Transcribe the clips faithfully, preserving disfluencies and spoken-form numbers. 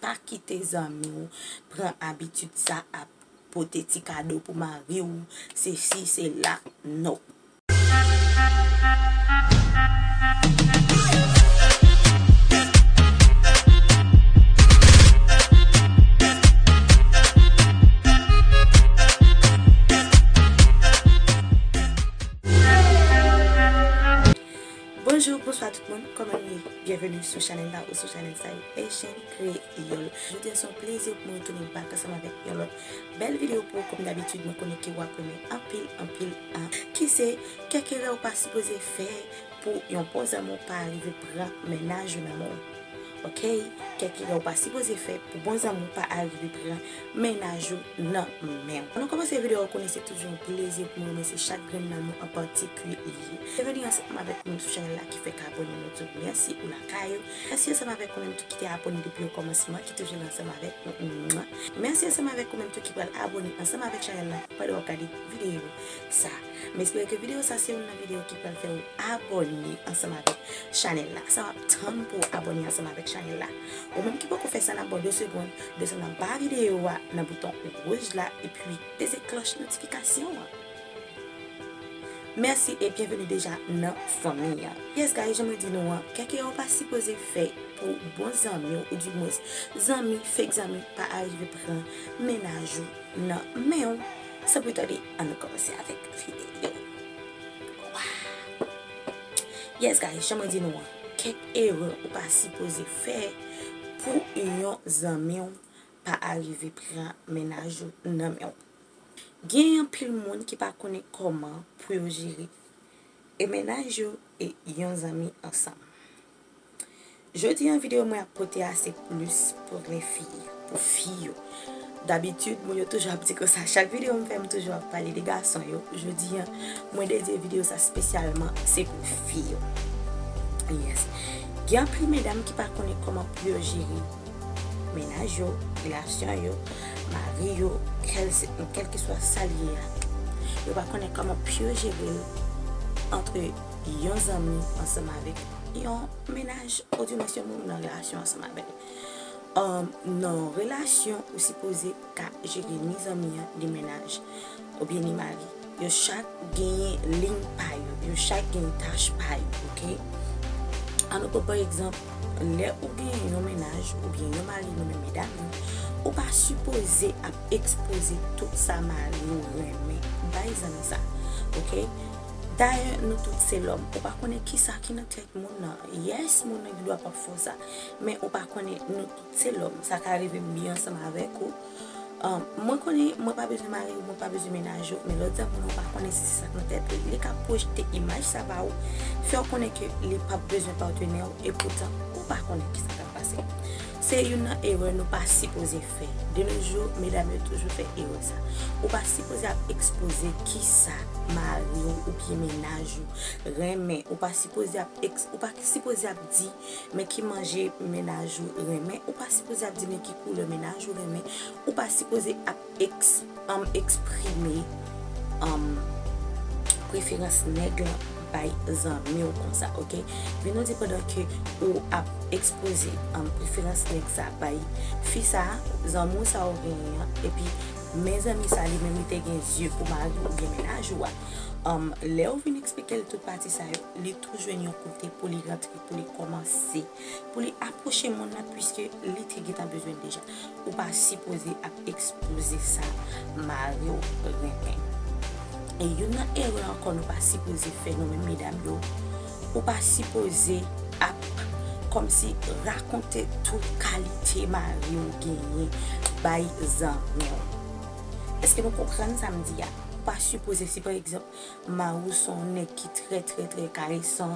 pa kite zanmi w pran abitid sa ap pote ti kado pou mari w, se si, se la, no. Bonjou, bonswa tout moun, kòman nou ye? Byenveni sou chanèl la ou sou chanèl sa yo, Asian Kreyòl. Jodi a se yon plezi pou mwen retounen back ansanm avèk yon lòt bèl videyo pou ou. Kòm dabitid, mwen konnen ke w ap renmen anpil, anpil, a, ki se kèk erè ou pa sipoze fè pou yon bon zanmi w pa rive pran mennaj ou nan men w. Oke? Kèk erè ou pa sipoze fè pou bon zanmi w pa rive pran mennaj ou nan men w. Ann nou kòmanse videyo a, ou konnen se toujou yon plezi pou mwen remèsye chak grenn nan nou an patikilye. Byenveni ansanm avèk nou sou chanèl la ki fèk abòne, nou di w mèsi ou lakay ou. Mèsi ansanm avèk ou menm tou ki te abòne depi o kòmansman, ki toujou la ansanm avèk nou. Mèsi ansanm avèk ou menm tou ki pral abòne ansanm avèk chanèl la pandan w ap gade videyo sa. M espere ke videyo sa se youn nan videyo ki pral fè w abòne ansanm avèk chanèl la. Sa w ap tann pou w abòne ansanm avèk chanèl la. Ou menm ki poko fè sa, n ap ba w de segonn, desann anba videyo a nan bouton wouj la, epi peze klòch notifikasyon an. Mèsi e byenveni deja nan fanmi an. Yes, guys, jan mwen di nou an, kèk erè w pa sipoze fè pou bon zanmi w, oudimwens, zanmi, fake zanmi, pa arive pran mennaj ou nan men w. San pli tande, ann nou kòmanse avèk videyo. Wa! Yes, guys, jan mwen di nou an, kèk erè ou pa sipoze fè pou yon zanmi w pa arive pran mennaj ou nan men w. Gen anpil moun ki pa konnen kòman pou yo jere e mennaj yo e yon zanmi ansanm. Jodi an, videyo mwen ap pote a se plis pou lefi, pou fi yo. Dabitid, moun yo toujou ap di konsa. Chak videyo m fè, m toujou ap pale de gason yo. Jodi an, mwen dedye videyo sa espesyalman, se pou fi yo. Yes. Gen anpil medam ki pa konnen kòman pou yo jere mennaj yo, relasyon yo, mari yo, kèl se, kèlkeswa sa l ye a. Yo pa konnen kòman pou yo jere l antre yon zanmi ansanm avèk yon mennaj, oudimwens yon moun nan relasyon ansanm avè l. Um, nan relasyon, ou sipoze ka jere ni zanmi an, ni mennaj, oubyen ni mari. Yo chak genyen liy pa yo, yo chak genyen tach pa yo, oke? Ann nou pran pa egzanp, lè ou genyen yon mennaj oubyen yon mari, nou menm medam yo, ou pa sipoze ap ekspoze tout sa mari w renmen bay zanmi sa, oke? Dayè, nou tout se lòm. Ou pa konnen kisa ki nan tèt moun nan. Yes, moun nan gen dwa p ap fè w sa. Men ou pa konnen, nou tout se lòm. Sa ka rive m byen ansanm avèk ou. Um, mwen konnen, mwen pa bezwen mari w, mwen pa bezwen mennaj ou. Men lòt zanmi w, ou pa konnen si se sa k nan tèt li. Li ka pwojte imaj sa ba ou, fè w konnen ke li p ap bezwen patnè w, epoutan ou pa konnen kisa k ap pase. Se youn nan erè nou pa sipoze fè. De nos jours, medam yo toujou fè erè sa. Ou pa sipoze ap ekspoze kisa mari w oubyen mennaj ou renmen. Ou pa sipoze ap eks-, ou pa sipoze ap di, men ki manje mennaj ou renmen. Ou pa sipoze ap di, men ki koulè mennaj ou renmen. Ou pa sipoze ap eks-, um, eksprime, um, preferans nèg lan bay zanmi w konsa, oke? Men nou di pandan ke ou ap ekspoze, um, preferans nèg sa bay fi sa, zanmi w sa ou genyen an, epi men zanmi sa li menm li te gen zye pou mari w oubyen mennaj ou a. Um, lè ou vin eksplike l tout pati sa yo, li tou jwenn yon kote pou li rantre, pou li kòmanse, pou li apwoche moun nan, piske li te gentan bezwen l deja. Ou pa sipoze ap ekspoze sa mari w renmen. E youn nan erè ankò nou pa sipoze fè, nou menm medam yo, ou pa sipoze ap kòmsi rakonte tout kalite mari w genyen bay zanmi w. Èske nou konprann sa m di a? Ou pa sipoze, si pa egzanp, mari w se yon nèg ki trè, trè, trè karesan,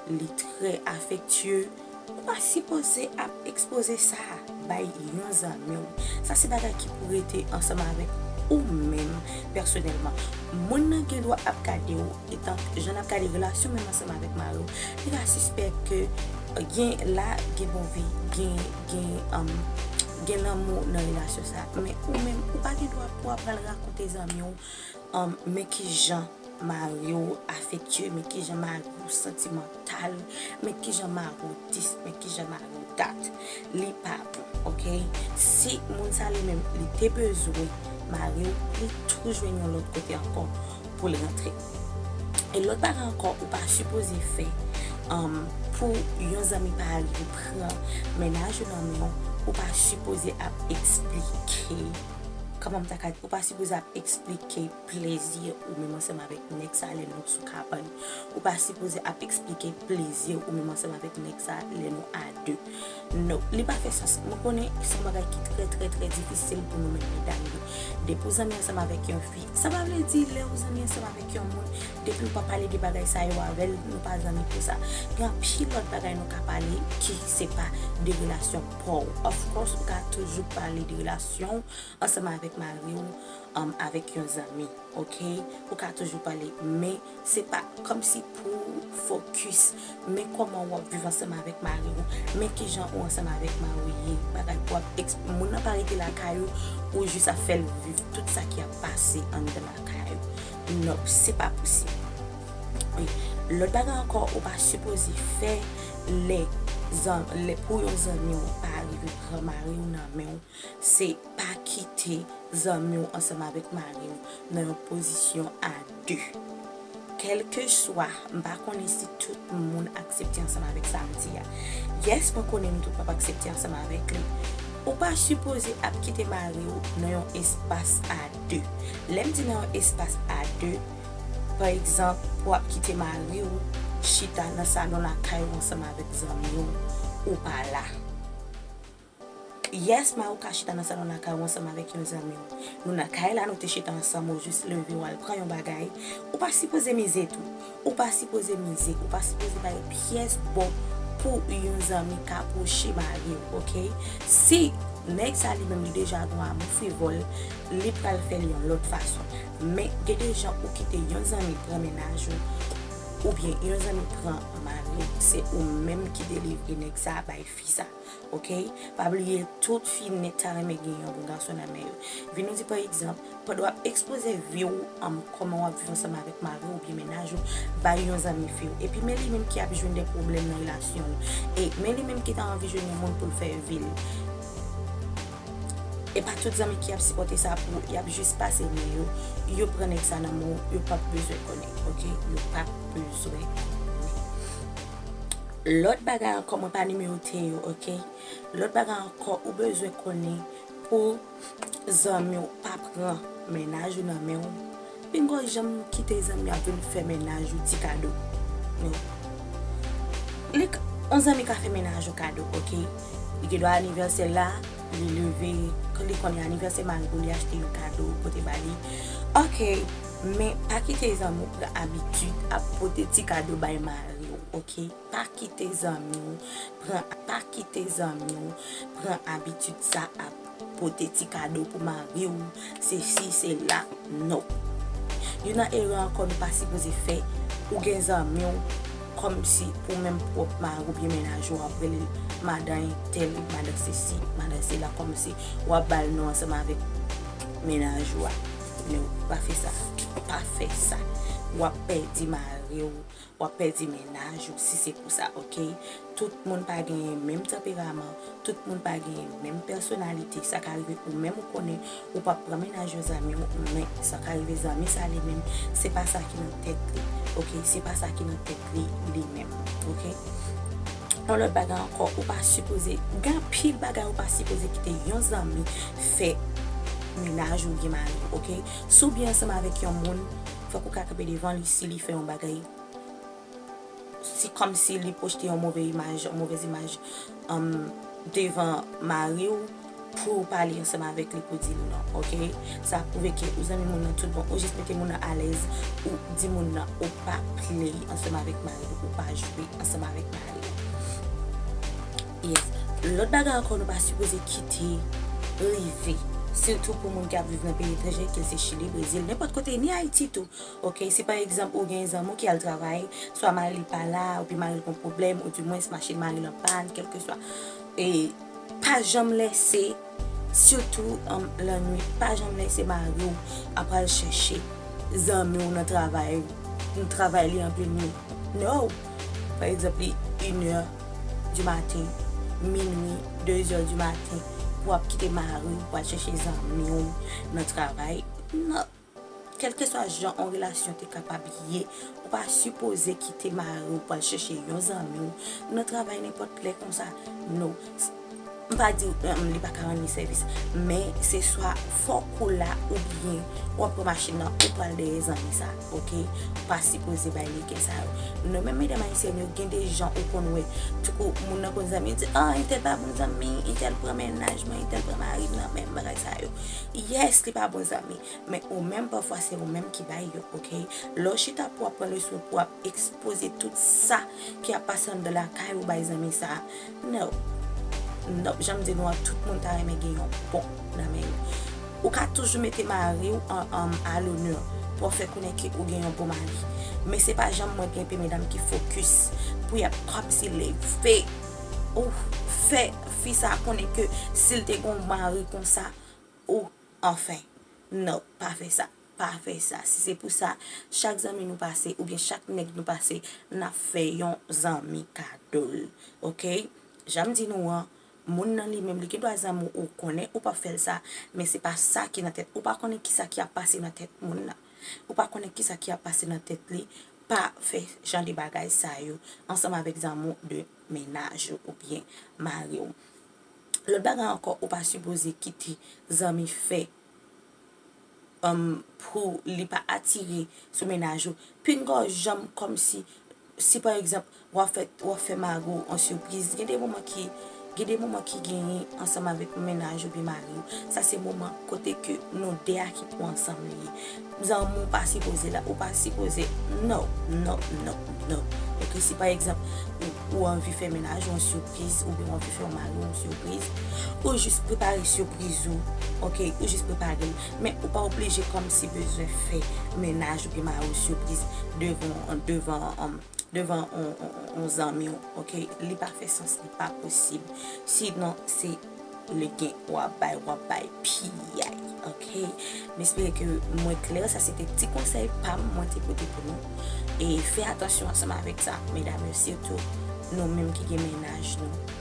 li trè afektye, ou pa sipoze ap ekspoze sa bay yon zanmi w. Sa se bagay ki pou rete ansanm avèk ou menm pèsonèlman. Moun nan gen dwa ap gade w, etan jan l ap gade relasyon menm ansanm avèk mari w, li ka sispèk ke gen la, gen bon vi, gen, gen, um, gen lanmou nan relasyon sa. Men ou menm, ou pa gen dwa pou w ap pral rakonte zanmi w, um, men ki jan mari w afektye, men ki jan mari w santimantal, men ki jan mari w dis, men ki jan mari w dat. Li pa bon. Ok? Si moun sa li menm, li te bezwen mari w, li tou jwenn yon lòt kote ankò pou l rantre. E lòt bagay ankò, ou pa sipoze fè, um, pou yon zanmi pa rive pran mennaj ou nan men w, ou pa sipoze ap eksplike, kòman m ta ka, ou pa sipoze ap eksplike plezi ou menm ansanm avèk nèg sa lè nou sou kabann. Ou pa sipoze ap eksplike plezi ou menm ansanm avèk nèg sa lè nou a de. No, li pa fè sans. Mwen konnen se yon bagay ki trè, trè, trè difisil pou nou menm medam yo. Depi w zanmi ansanm avèk yon fi, sa pa vle di lè w zanmi ansanm avèk yon moun, depi w pa pale de bagay sa yo avè l, nou pa zanmi pou sa. Gen anpil lòt bagay nou ka pale ki se pa de relasyon pa w. Of course, ou ka toujou pale de relasyon w ansanm avèk mari w, um, avèk yon zanmi, ok? Ou ka toujou pale, men se pa kòmsi pou w fokis, men kòman w ap viv ansanm avèk mari w, men kijan ou ansanm avèk mari w ye, bagay pou w ap eks-, moun nan pa rete lakay ou, ou jis ap fè l viv tout sa ki ap pase anndan lakay ou. Non, se pa posib. Wi. Lòt bagay ankò, ou pa sipoze fè lè zan-, lè pou yon zanmi w pa rive pran mari w nan men w, se pa kite zanmi w ansanm avèk mari w nan yon pozisyon a de. Kèlkeswa, m pa konnen si tout moun aksepte ansanm avèk sa m di a. Yes, mwen konnen nou tout p ap aksepte ansanm avèk li. Ou pa sipoze ap kite mari w nan yon espas a de. Lè m di nan yon espas a de, pa egzanp, pou w ap kite mari w chita nan salon lakay ou ansanm avèk zanmi w, ou pa la. Yes, mari w ka chita nan salon lakay ou ansanm avèk yon zanmi w. Nou nan kay la, nou te chita ansanm, ou jis leve w al pran yon bagay. Ou pa sipoze mize tou. Ou pa sipoze mize. Ou pa sipoze bay pyès bò pou yon zanmi ka pwoche mari w, ok? Si nèg sa li menm li deja gon amou frivòl, li pral fè l yon lòt fason. Men gen de jan ou kite yon zanmi pran mennaj ou, oubyen yon zanmi pran mari w, se ou menm ki delivre nèg sa bay fi sa. Ok? Pa bliye, tout fi nèt ta renmen gen yon bon gason nan men yo. Vin nou di pa egzanp, pandan w ap ekspoze vi w, um, kòman w ap viv ansanm avèk mari w oubyen mennaj ou, bay yon zanmi fi w. Epi men li menm ki ap jwenn de pwoblèm nan relasyon l. E men li menm ki ta anvi jwenn yon moun pou l fè vi l. E pa tout zanmi ki ap sipòte sa pou ou, y ap jis pase men yo, yo pran nèg sa nan men w, yo p ap bezwen konnen, ok? Yo p ap bezwen konnen. Lòt bagay ankò, mwen pa nimewote yo, ok? Lòt bagay ankò, ou bezwen konnen pou zanmi w pa pran mennaj ou nan men w. Pinga w janm kite zanmi ap vin fè mennaj ou ti kado. Non. Li k-, yon zanmi ka fè mennaj ou kado, ok? Li gen dwa anivèsè la, li leve, kan li konnen anivèsè mari w, li achte yon kado, pote ba li. Ok, men pa kite zanmi w pran abitid ap pote ti kado bay mari w, ok? Pa kite zanmi w pran, pa kite zanmi w pran abitid sa ap pote ti kado pou mari w, se si, se la, non. Youn nan erè ankò nou pa sipoze fè, ou gen zanmi w, kòmsi pou menm pwòp mari w oubyen mennaj ou, w ap rele l madan entèl, madan sesi, madan sela, kòmsi w ap ba l non ansanm avèk mennaj ou a. Men w pa fè sa, pa fè sa. W ap pèdi mari w, w ap pèdi mennaj ou si se pou sa, ok? Tout moun pa genyen menm tanperaman, tout moun pa genyen menm pèsonalite. Sa ka rive ou menm ou konnen ou p ap pran mennaj yon zanmi w, men sa ka rive zanmi sa li menm, se pa sa ki nan tèt li, ok? Se pa sa ki nan tèt li, li menm, ok? Yon lòt bagay ankò, ou pa sipoze, gen anpil bagay ou pa sipoze kite yon zanmi fè mennaj ou oubyen mari w, ok? Si w byen ansanm avèk yon moun, fòk ou ka kanpe devan li si li fè yon bagay si kòmsi li pwojte yon move imaj, yon movèz imaj, um, devan mari w pou w pale ansanm avèk li pou di l non, ok? Sa pwouve ke ou zanmi moun nan tout bon, ou jis mete moun nan alèz, ou di moun nan ou pa play ansanm avèk mari w, ou pa jwe ansanm avèk mari w. Yes. Lòt bagay ankò nou pa sipoze kite rive, sitou pou moun ki ap viv nan peyi etranje, ke l se Chili, Brezil, nenpòt kote, ni Ayiti tou. Ok, si pa egzanp ou gen zanmi w ki al travay, swa mari l pa la, oubyen mari l gon pwoblèm, oudimwens machin mari l an pàn, kèlkeswa. E pa janm lèse, sitou, um, lannwit, pa janm lèse mari w ap al chèche zanmi w nan travay, nan travay li anpil nwit. No! Pa egzanp, li inè di maten, minwi, de zè di maten, pou w ap kite mari w, pou w al chèche zanmi w nan travay. Non. Kèlkeswa jan yon relasyon te kapab ye, ou pa sipoze kite mari w pou al chèche yon zanmi w nan travay nenpòt lè konsa. No. M pa di w, em, li pa ka rann li sèvis, men se swa fòk ou la oubyen w ap pran machin nan ou pral dèyè zanmi sa, oke? Ou pa sipoze bay legen sa yo. Nou menm medam ayisyèn yo, gen de jan ou konn wè, tankou moun nan konn zanmi, di, ah, entèl pa bon zanmi, entèl pran mennaj mwen, entèl pran mari m nan, menm bagay sa yo. Yes, li pa bon zanmi. Men ou menm, pafwa, se ou menm ki bay yo, oke? Lè w chita pou w ap pran leson, pou w ap ekspoze tout sa ki ap pase anndan lakay ou bay zanmi sa, no. No, jan m di nou an, tout moun ta renmen gen yon bon nan men yo. Ou ka toujou mete mari w an, an, a lonè pou w fè konnen ke ou gen yon bon mari. Men se pa janm mwen gen pe medam ki fokis pou y ap kòmsi leve ou fè fi sa konnen ke si l te gen yon mari konsa, ou, anfen, no, pa fè sa. Pa fè sa. Si se pou sa, chak zanmi nou pase, oubyen chak nèg nou pase, n ap fè yon zanmi kado l. Oke? Jan m di nou an, moun nan li menm, li gen dwa zanmi w, ou konnen ou p ap fè l sa, men se pa sa ki nan tèt. Ou pa konnen kisa ki ap pase nan tèt moun nan. Ou pa konnen kisa ki ap pase nan tèt li. Pa fè jan de bagay sa yo ansanm avèk zanmi w de mennaj ou oubyen mari w. Lòt bagay ankò, ou pa sipoze kite zanmi fè, um, pou li pa atire sou mennaj ou. Pinga w janm kòmsi, si pa egzanp, w ap fè, w ap fè mari w yon sipriz. Gen de moman ki, gen de moman ki genyen ansanm avèk mennaj oubyen mari w. Sa se moman kote ke nou de a ki pou ansanm li ye. Zanmi w pa sipoze la, ou pa sipoze, no, no, no, no. Oke, si pa egzanp, ou, ou anvi fè mennaj ou yon sipriz, oubyen ou anvi fè yon mari w yon sipriz, ou jis prepare sipriz ou, oke, ou jis prepare l. Men ou pa oblije kòmsi bezwen fè mennaj oubyen mari w sipriz devan, devan, um, devan on, on, on, on zanmi w, oke? Li pa fè sans, li pa posib. Sinon, se legen w ap bay, w ap bay piyay, oke? M espere ke mwen klè, sa se te ti konsèy pa m, mwen te pote pou nou. E fè atansyon ansanm avèk sa, medam yo, sitou nou menm ki gen mennaj nou.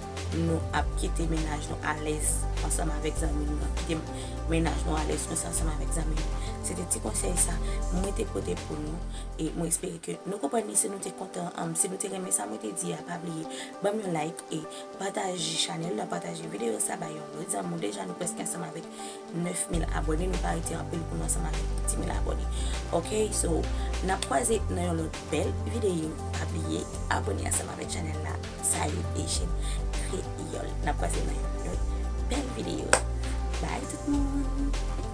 Nou ap kite mennaj nou alèz ansanm avèk zanmi nou, n ap kite mennaj nou alèz konsa ansanm avèk zanmi nou. Se te ti konsèy sa mwen te pote pou nou. E mwen espere ke nou konprann li. Si nou te kontan, um, si nou te renmen sa mwen te di a, pa bliye ban m yon like e pataje chanèl la, pataje videyo sa bay yon lòt zanmi w. Deja nou prèske ansanm avèk nèf mil abòne, nou pa rete anpil pou nou ansanm avèk dis mil abòne. Oke, so, n ap kwaze nan yon lòt bèl videyo. Pa bliye abòne ansanm avèk chanèl la, Sayou Asian Kreyòl. N ap kwaze nan yon lòt bèl videyo. Bye tout moun!